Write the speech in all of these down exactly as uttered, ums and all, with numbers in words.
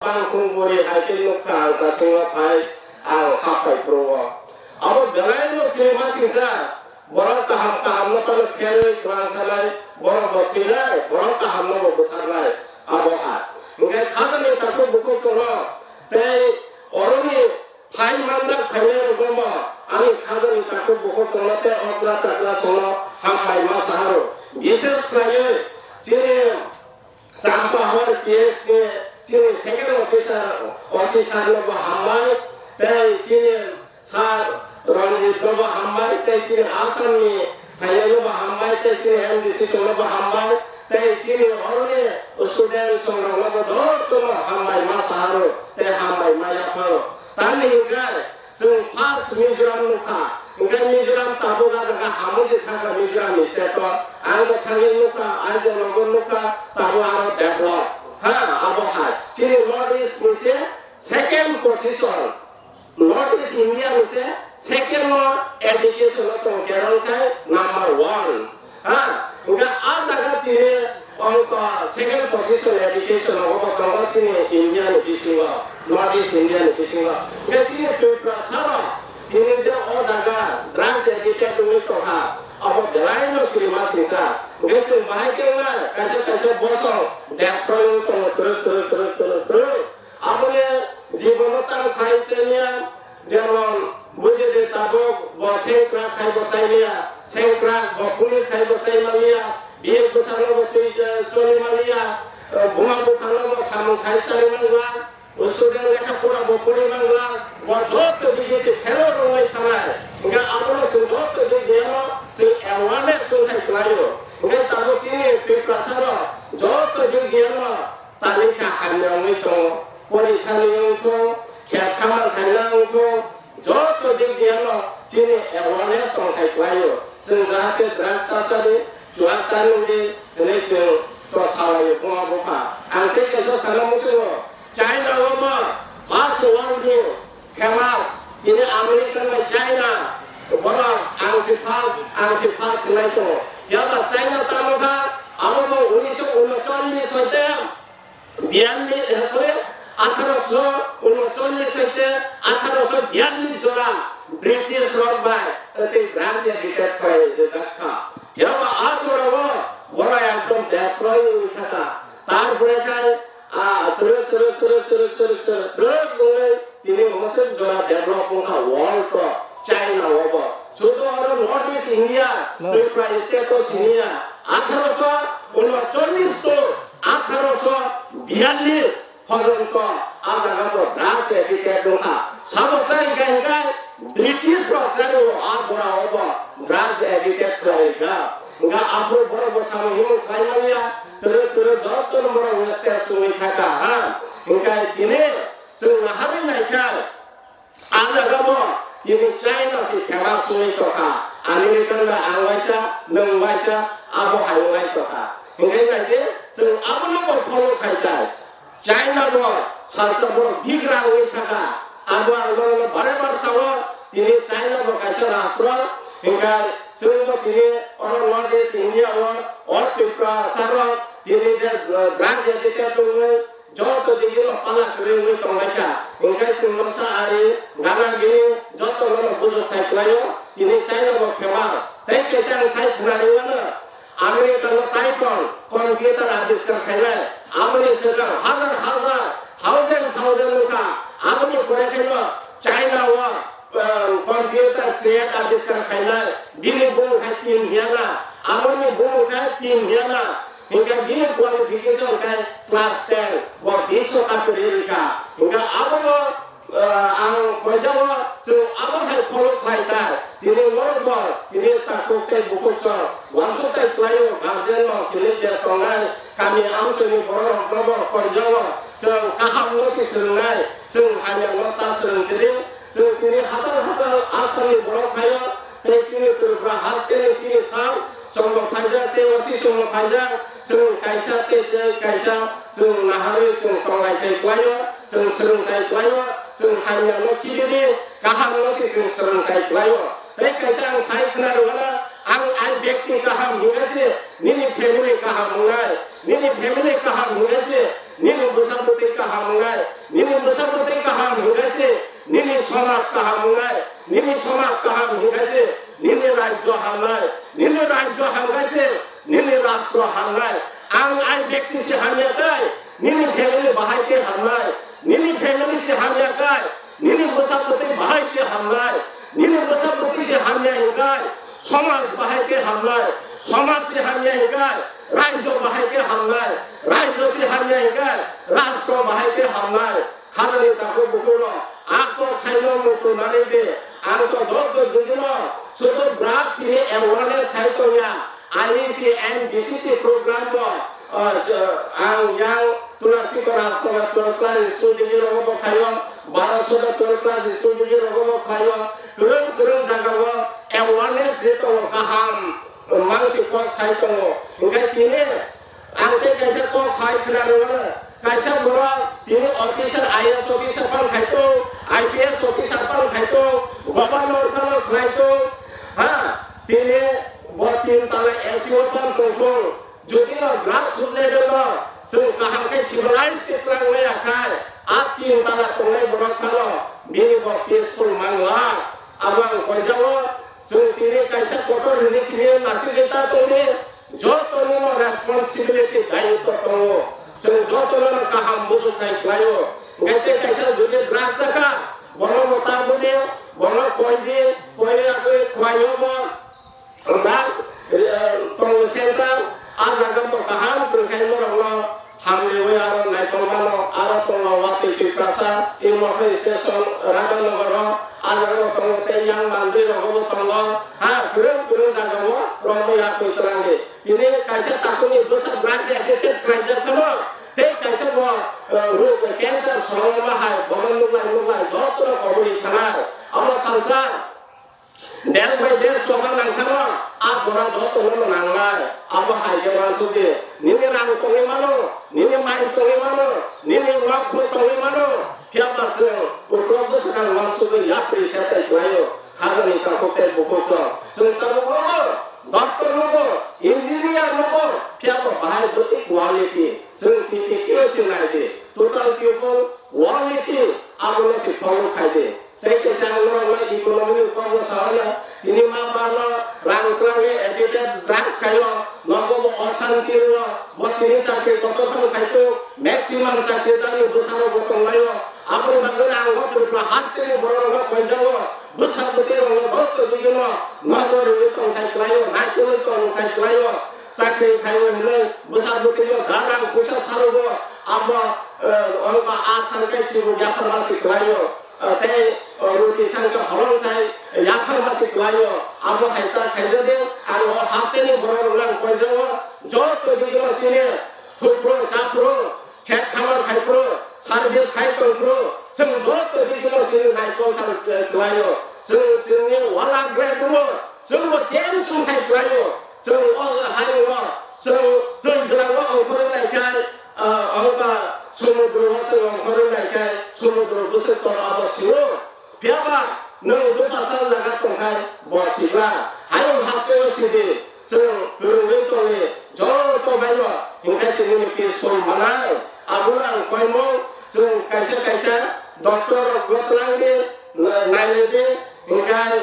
Ang khungburi hai khe nukha, ang kasingno phai, ang haphai phuru-o. Abo belaino kirima singsa, borok kaham kahamno phano pherwi kwlang thanai, borok bo thwinai, borok kahamno bo butharnai, abo hai. Hinkhe khajani takhuk bukhuk chwngno tei oroni phai manjak phainai rokno bo ani khajani takhuk bukhuk chwngno tei okra chakra chwngno hambai ma saharo. Bishes khlaiwi chini Champahor P S ni chini second officer, O C sir no bo hambai, tei chini sir Ranjit no bo hambai, tei chini Assam ni phainai no bo hambai, tei chini M D C no bo hambai, tei chini oroni student songrok no bo joto no hambai ma saharo, tei hambai ma yapharo. Tamni hinkhe chwng first Mizoram nukha, hinkhe Mizoram tabuk a jaga hamwi se thangkha Mizoram ni state o. Ang bo thangwi nukha, ang je logo nukha, tabuk aro develop. Ha, abo hai. Chini North East ni se second position. North East India ni se second no education o tong kerong khai number one. Ha, hingke a jaga tini ongko second position education o bo tongo chini India ni bisingo, North East India ni bisingo. Hingke chini Tripura saro tini je o jaga drugs addicted wngwi tongkha, abo belai no kirima singsa. Hingke chwng bahai khe wngnai, kaisa kaisa bosong destroy wngwi tongo, twrwk, twrwk, twrwk, twrwk, twrwk. Aboni jibono tang khai chemiya, jemon bujidi tabuk bo sengkrak khai bo chailiya, sengkrak bo police khai bo chaimaliya, biyek bwsano bo twi, eh, choli maliya, eh, buma buphano bo samung khai chari mangla, student lekha pora bo pori mangla, bo joto bidisi phelo rwngwi thanai. Hingke abono chwng joto bidiyano chwng awareness wngthai kwlaio. Hingke tabuk chini Tiprasarok joto bidiyano Talikha hamya wngwi tongo, porikha ni wngthung, khe khamar khaina wngthung, joto dik diano chini awareness tongthai kwlaio. Chwng jahate drugs ta chadi, chuak ta nungdi, hwnwi chwng to salaio buma bupha. Ang tei kaisa sana muchungo, China o bo first world ni famous, tini American bai China, borok ang si first, ang si first hinai tongo. Phiya ba China tamo kha, abo bo unisho unochollish hoite, biyallis, eh, sorry, atharo sho unochollish hoite atharo sho biyallis jora British rok bai tei Russia detect khlai rijak kha. Phiya ba a jora o borok ekdom destroy wngwi kha kha. Tarpore khai, ah, twrwk, twrwk, twrwk wngwi tini omo se jora develop wngkha world o, China o bo. Sudu oro North East India, Tripura state o siniya, atharo sho unochollish to atharo sho biyallis pojonto a jaga bo drugs addicted wngkha. Sabo chari kha hinkhe British rok chari o a jora o bo drugs addicted khlai kha. Hinkhe aphuru borok bo samung himung khlai manya, twrwk twrwk joto no borok wastage wngwi thaka ha. Hinkhe tini chwng naharwi naikha, a jaga bo tini China si famous wngwi tongkha, American bai ang waisa, nwng waisa, abo hai wngwi tongkha. Hinkhe naidi chwng abono bo follow khai tai. China bo salsa borok bigra wngwi thaka. Abo ang nono bare bar sao, tini China bo kaisa rastro, hinkhe chwng bo tini oro North East India o, o Tripura saro tini je, eh, drugs addicted wngwi joto digino pala kwrwi wngwi tonglaikha. Hinkhe chwng noksa ari gana gini joto nono bujok thai kwlaio, tini China bo famous. Tei kaisa ang sai khwnari mano, America no Titan computer abiskar khainai, aboni swkang hazar hazar, thousand thousand wngkha. Aboni pore khe no China o, um, computer create abiskar khainai, bini bumung khe Tim Hiana, aboni bumung khe Tim Hiana, hinkhe bini qualification khe class ten, bo bisho kapri rikha, hinkhe abono Ah, ang koijago chwng abo hai follow khlai ta. Tini norok bo tini takhuk tei bukhuk song uansuk tai kwlaio, guardian no tini je tongnai kami amsoni borok rok no bo koijago chwng kaham no si swrwngnai, chwng hamya no ta swrwng sidi, chwng tini hachal hachal Assam ni borok phaio. Tei chini Tripura haste ni chini sal songbo phaijak, tei osi songbo phaijak, chwng kaisa tei tei kaisa chwng naharwi chwng tonglai thai kwlaio, chwng swrwng thai kwlaio, chwng hamya no khibidi kaham no se chwng swrwng thai kwlaio. Tei kaisa ang sai khna rwgana, Ang ai bekti kaham hingkha se nini family kaham wngnai, nini family kaham hingkha se nini bwsa bwtwi kaham wngnai, nini bwsa bwtwi kaham hingkha se nini somaj kaham wngnai, nini somaj kaham hingkha se nini rajyo hamnai, nini rajyo hamkha se nini rastro hamnai. Ang ai bekti se hamya kai, nini family bahai khe hamnai, nini family se hamya kai, nini bwsa bwtwi bahai khe hamnai, nini bwsa bwtwi se hamya hingkai, somaj bahai khe hamnai, somaj se hamya hingkai, rajyo bahai khe hamnai, rajyo se hamya hingkai, rastro bahai khe hamnai. Khajani takhuk bukhuk rok, a kok khaino muchunani de, ang to joto jugino, sudu drugs ni awareness khai tongya, I E C and B C C program bo, uh, ang yang Tulasi Rajpura twelve class school digi rogo bo khayo, baro soda twelve class school digi rogo bo khayo, kwrwng kwrwng jaga o awareness de tongo kaham, mangsi kok sai tongo, hingkai tini ang tei kaisa kok sai khna rwmano, kaisa borok tini officer, I A S officer phano khai tong, I P S officer phano khai tong, governor phano khlai tong, ha, tini bo tin tala A C o phano tong thung, jodi no grassroot level o chwng kaham khe civilized khe twlang maya khai, a tin tala tongnai borok phano bini bo peaceful mangla, abo ang koijago. Chwng tini kaisa kotor hwnwi simi nasigwi ta tongdi, jotono no responsibility, dayitto tongo. Chwng jotono no kaham bujukthai khlaio. Hwnkhe tei kaisa jodi drug chakha, bono mwta budi, bono koidi, koiya khe khlaio bo. Drug, eh, tongo center, a jaga bo kaham kwrwngkhe norokno hamriwi aro naitongmano, aro tongo watwi Tiprasa, Imotho station, Radhanogoro, a jagao tongo tei yang mandirogbo tongo, ha, kwrwng kwrwng jagao romwi yapwi twlangdi. Tini kaisa takhukni bwsa drugs addicted khlaijak phano, tei kaisa bo, eh, rog, cancer soroma hai, bono nuklai nuklai jotono kobori thanai. Abo salsa. Desh bai desh chokna nangkha no, a jora jotono no nangnai. Abo hai khe uansukdi, nini rang tongwi mano, nini mai tongwi mano, nini nok phung tongwi mano. Phiya ba chwng uklok bwsakang uansugwi yapri se tei khlaio. Khajani takhuk tei bukhuk chwng. Chwng tabuk nugo, doctor nugo, engineer nugo, phiya ba bahai bwtwi quality. Chwng T T P O se naidi, total people quality, abono se follow khaidi. Tei kaisa ang norokno economy ni kokno saui ya. Tini ma barno rang twlangwi addicted drugs khaio, nogo bo osanti rwo, bo tini chakri kotor phano khaito, maximum chakri dani bwsarok bo tonglaio. Aboni bagwi ang o Tripura hasteni bororokno koijago, bwsa bwtwirokno joto digino nojor rwwi tongthai khlaio, naikolwi tongthai khlaio. Chakri khaio hinwi bwsa bwtwino ja rang puisa sarogo, abo, eh, ongkha a sankai sibo yapharma si khlaio. Ah, tei, ah, roti sangkha holong thai yaphar masi khlaio, abo hai ta khaijadi, ang o hasteni borok rwlang koijago, joto digino chini thupro, chapro, khet khamar khaipro, service khai tongpro, chwng joto digino chini naikol thang, eh, khlaio, chwng chini wala grade rwo, chwngbo chen sung khai khlaio, chwng o haino, chwng twi jwrango ongkhorwi naikhai, Ah, ongkha somudro bwswk ongkhorwi naikhai, somudro bwswk toro abo sio. Phiyaba nwng bwpha sal jaga tongkhai bo sibla. Hayung hasteo sidi, chwng kwrwngwi tongwi joto baino hwnkhe chini peaceful manai. Abono ang koimung, chwng kaisa kaisa doctor rokbo twlangdi, nainwidi, hwnkhe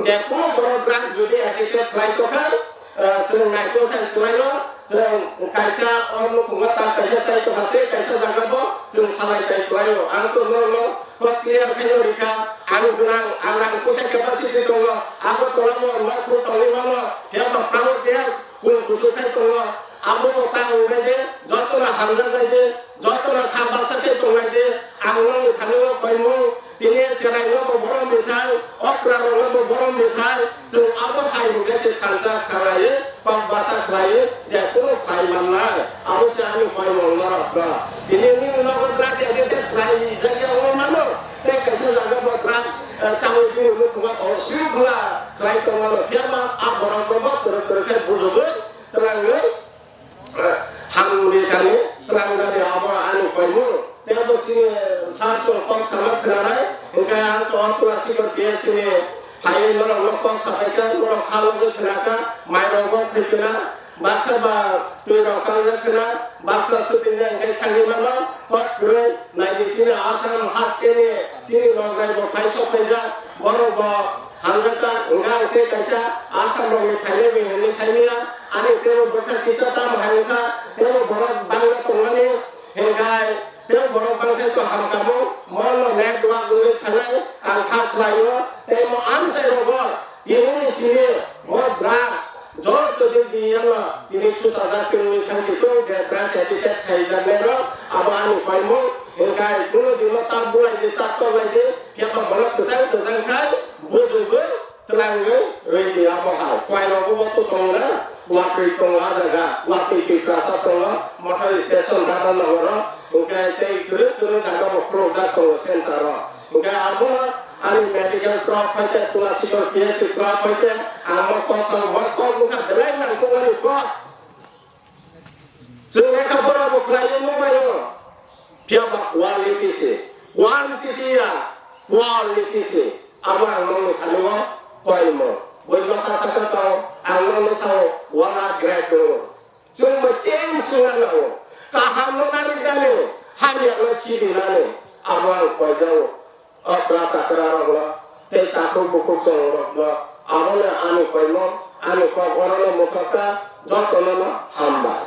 je kunu borok drug jodi addicted khlai tongkha, ah, chwng naikol thai khlaio, chwng kaisa o nukhungo ta kaisa chai tongkha tei kaisa jagao chwng salai tai khlaio. Ang to norokno kok clear khaino rikha, ang gwnang, ang rang puisa capacity tongo, abo tolao nokhung tongwi mano, phiya ba private gas, Kung kusu khai tongo, abo ta wngbai de, jotono hamjakbai de, jotono kha baksa khe tongbai de, ang nokni thani o koimung, tini cherai no bo borom rithai, okra rok no bo borom rithai, chwng abo hai hwnkhe se thansa khlaiwi, kok basa khlaiwi, je kunu khlai mannai, abo se ani koimung norok no. Tini nini nogo drug addict khlai jagya wngwi mano, tei kaisa jaga bo drug, eh, chawi bini nukhungo o shrinkhola khlai tongmano, phiya ma a borok no bo kwrwk kwrwk khe bujugwi, Twlangwi, eh, hamri thani, twlang jani abo ani koimung. Tei bo chini sar chwng kok sama khwnanai, hwnkhe ang to o plastic o B S C ni, Phaiwi norok no kok sapai kha, norok kha logi khna kha, mai rok bo khwi khna, baksa ba twi rok kangjak khna, baksa swtwi ya hwnkhe thangwi mano, kok kwrwi, naidi chini Assam haste ni chini Nograi bo khai sok phaijak, borok bo hamjak kha, wngkha hwnkhe kaisa Assam rok ni khainai bai hwnwi saimanya, ani teibo bwkha kisa tamo hai wngkha, teibo borok bangla tongmani, Hingkai, tei borok bangkhe kaham kamo, mono network wngwi thanai, ang kha khlaio, tei mo amchai rogo, tini ni simi, mo drug, joto de di yama, tini susa da tini ni thangsi tong, je drug addict khai jaknai rok, abo ani paimo, hingkai, kuno di mo ta bulai di, ta toklai di, phiya ma borok kwchang kwchang khai, bujugwi, Twlangwi rwidi abo hai. Kwai rogo bo to tongo na, watwi tongo a jaga, watwi Tiprasa tongo, motor station Dhaka nogoro, hwnkhe tei kwrwi kwrwi jaga bo khulukjak tongo center o. Hwnkhe abo ani medical drop phaikhe, Tulasitor P H C drop phaikhe, ang mo kok sao, mo kok wngkha belai nangkukmani kok. Chwng lekha pora bo khlaiwi nubaio. Phiya ba quality se, quantity ya, quality se. Abo ang nokni thani o koimo. Boi baka saka tao, ang nokni sao, wala grade do. Chwng bo change swnga nango. Kaham no nari dani, hamya no chidi nani. Abo ang koijao. O kwra chakra rok no, tei takhuk bukhuk chwng rok no, abo no ani koimo, ani kok oro no muthokha, joto no no hambai.